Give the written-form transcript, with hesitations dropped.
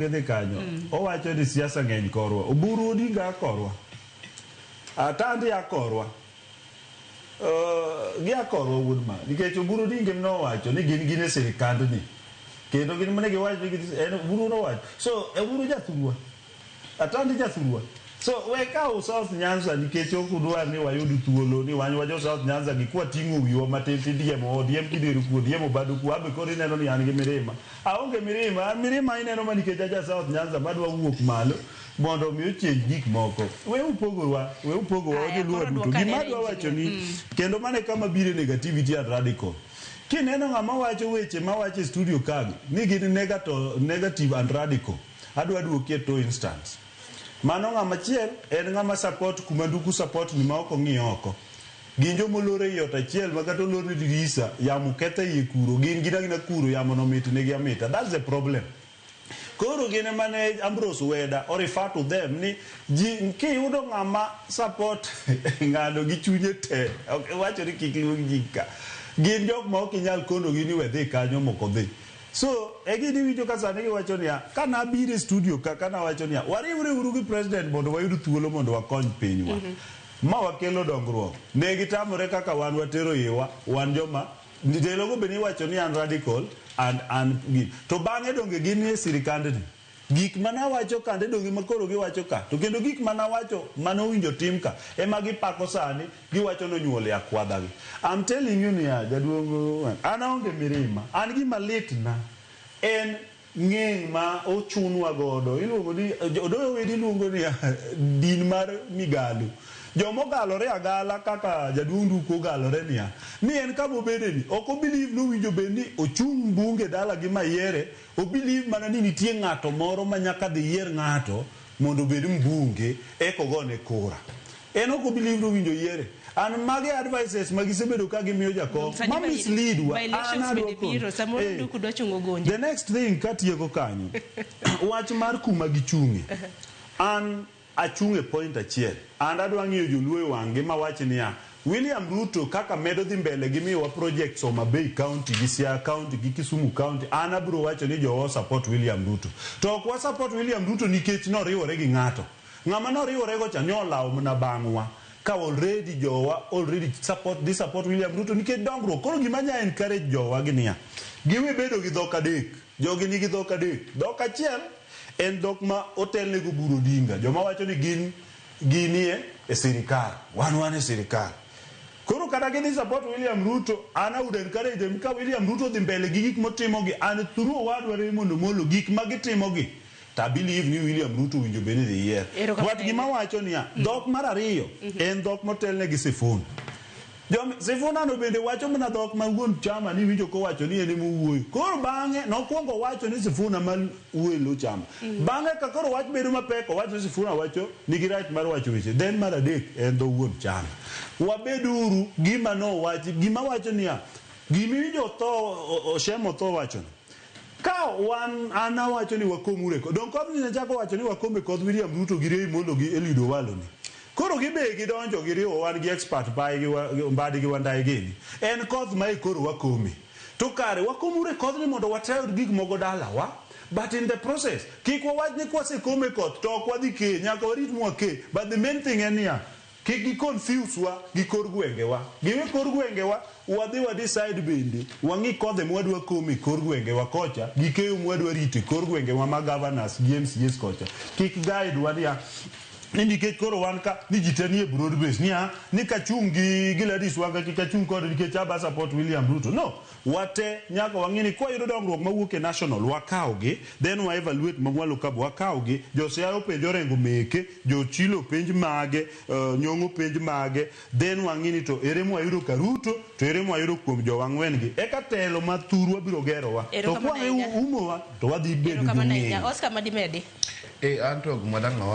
Gidhi kanyo. Owacho ni siasa ng'eny korwa. Oburu Odinga a korwa. Atandi a korwa. Gia korwa wuod ma. Nikech Oburu Odinga em nowacho ni gin gin e sirikandni. Kendo gin mane giwacho ni en Oburu nowacho. So Oburu jathurwa. Atandi jathurwa. So we kawo South Nyanza nikech ok udwar ni wayud thuolo ni wan wa jo South Nyanza gi kwating'o wiwa matin tidiemo odiem kidero ku odiemo bado ku abe koro ineno ni an gi mirima. Aonge mirima, an mirima ineno ma nikech aja South Nyanza madwa wuok malo mondo omi ochange gik moko. We upogorwa, we upogowa Aya, wajoluo koro duto. duoka Gima nere adwa wacho ni engineer. kendo mano e kama bire negativity and radical. Kineno ng'ama wacho weche mawacho e studio kagi ni gin negative and radical. Adwa duoki e two instance. Mano ng'ama chiel en ng'ama support kuma nduku support ni ma ok ong'i oko. Gin joma olor ei ot achiel ma kata olor ne dirisa, yamo ketho iye kuro, gin gin agina kuro, yamo no mit negi amita. That's the problem. Koro gin ema ne Ambrose Weda o refer to them ni ji kiyudo ng'ama support ng'ano gi chunye te, ok wacho ni kik luong ji ka. Gin jok ma ok inyal konogi ni we dhi kanyo mok odhi. So, e gini iwinjo ka sani giwacho niya, ka nabiro e studio ka, ka nawacho niya, wariwre uru gi president mondo wayud thuolo mondo wakony pinywa. Ma wakelo dongruok. Ne gitamore kaka wan watero iwa, wan joma, ndelogo be niwacho ni an radical and an gi. To bang'e donge gin e sirikandni. Gik manawacho kande donge ma koro giwacho ka. To kendo gik manawacho mane owinjo tim ka, ema gipako sani, giwacho ni onyuol e akwadha gi. I'm telling you niya, jaduong' an aonge mirima. An gima litna en ng'eng' ma ochunwa godo. Iluongo ni, Odoyo Wedi luongo ni din mar migalo. Joma ogalore agala kaka jaduong' Nduku ogalore niya, ni en kama obede ni, ok o believe ni owinjo bed ni ochung' bunge dala gi mayiere, o believe mana ni nitie ng'ato moro ma nyaka dhi yier ng'ato mondo obed mbunge eka ogone kura. En ok o believe ni owinjo yiere. An mage advices ma gisebedo ka gimiyo jakom Sani ma mislead wa. by elections An adwa bende biro, samoro Nduku dwa chungo gonde. The next thing katieko kanyo, wach mar kuma gichung'e. An achung' e point achiel. And adwa ng'iyo joluo e wang'gi mawach niya, William Ruto kaka medo dhi mbele gi miyowa projects Homa Bay County gi Siaya County gi Kisumu County, an abiro wacho ni jowa support William Ruto. To ok wa support William Ruto nikech noriwore gi ng'ato. Ng'ama noriwore go cha nyolawo mana bang'wa. Ka already jowa already support, dhi support William Ruto nikech dongruok. Koro gima nya encourage jowa gi niya, giwe bedo gi dhok adek. Jogi nigi dhok adek. Dhok achiel en dhok ma otelnego Oburu Odinga. Joma wacho ni gin ginie e sirikal. Wan wan e sirikal. Koro kata gidhi support William Ruto, an I would encourage them ka William Ruto dhi mbele gi gik motimogi, an through owadwa Raymond Omolo, gik ma gitimogi, to I believe ni William Ruto owinjo bed ni dhi yier. Erokamano But gima wacho niya, dhok mar ariyo en dhok motelne gi Sifuna. Jom, Sifuna no bende wacho mana dhok ma wuon chama ni winjo kowacho ni en ema owuoyo. Koro bang'e nokwongo wacho ni Sifuna ma wuoyo e lo chama. Bang'e ka koro wach bedo mapek owacho ni Sifuna wacho nigi right mar wacho weche. Then mar adek en dho wuon chama. Wabeduru gima nowachi, gima wacho niya, gimiwinjo otho, Oshem otho wacho ni. Ka wan an awacho ni wakomuru e koth. Dong kodhni ne chako wacho ni wakom e koth William Ruto gi Ray Molo gi Eliud Owalo ni. Koro gibe gidonjo giriwo wan gi expert Mbai gi Mbadi gi Wandayi gini. En koth ma e koro wakome. To kare wakomuru e kodhni mondo watayud gik moko dalawa. But in the process, kik wawach ni kwasekome e koth to ok wadhi kee, nyaka warit mwakee. But the main thing en niya, kik gi confuse wa gi kor gwengewa. Giwe kor gwengewa, wadhi wa decide bende, wang'i kodhe mwadwa kome kor gwengewa kocha, gi keyo mwadwa rito e kor gwengewa ma governors gi MCAs kocha. Kik guide wa niya, ni nikech koro wan ka ni ji te nie broad base niya ni kachung' gi Gladys Wanga kik achung' kode nikech aba support William Ruto. No, wate nyaka wang'i ni kwayudo dongruok mawuok e national wakawgi, then wa evaluate mamwalo ka wakawgi. Jo Siaya openj Orengo meke, jo Chilo openj mage, Nyong'o openj mage, then wang'i ni to ere mwayudo ka Ruto to ere mwayudo kuom jowa ang'wen gi. Eka telo ma thurwa biro gerowa. To Erokamano kwa ahinya. umowa to wadhi bedo Erokamano ahinya. jong'eyo. Oscar Madimedi. Eh, an to gima dang' awach.